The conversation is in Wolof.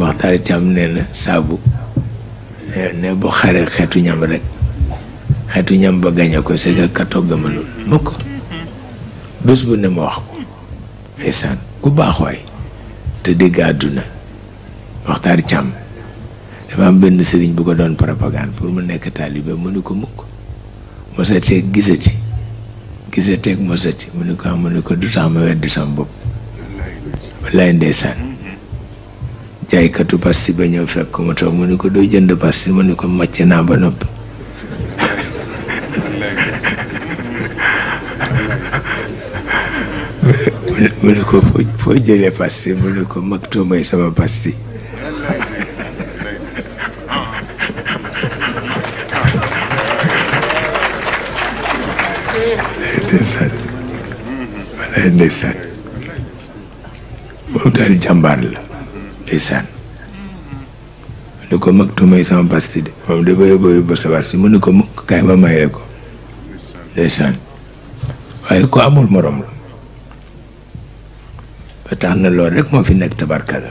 Maxtaar Caam nee na saabu ne bu xare xeetu ñam rek xeetu ñam ba gañe ko c'est que ka togg mënul mukk bés bu ne ma wax ko ndeysaan ku baax waay te dégg àdduna Maxtaar Caam dafa am benn sëriñ bu ko doon propagande pour mu nekk taalibe mu ne ko mukk mosateeg gisateeg mosati mu ne ko du tax ma weddi sama bopp wallaay ndeysaan jaaykatu pasti ba ñëw fekk mu toog mu ne ko doo jënd pasti mu ne ko màcc naa ba noppi mu ne ko foo jëlee pasti mu ne ko mag too may sama pasti ndeysaan walaay ndeysaan moom daal jàmbaar la ndeysaan lu ko mag tu may sama pasti de moom da bay boyu ba sa pasti mu ne ko mukk kaay ma may la ko ndeysaan waaye ko amul morom la ba tax na loolu rek moo fi nekk tabarkala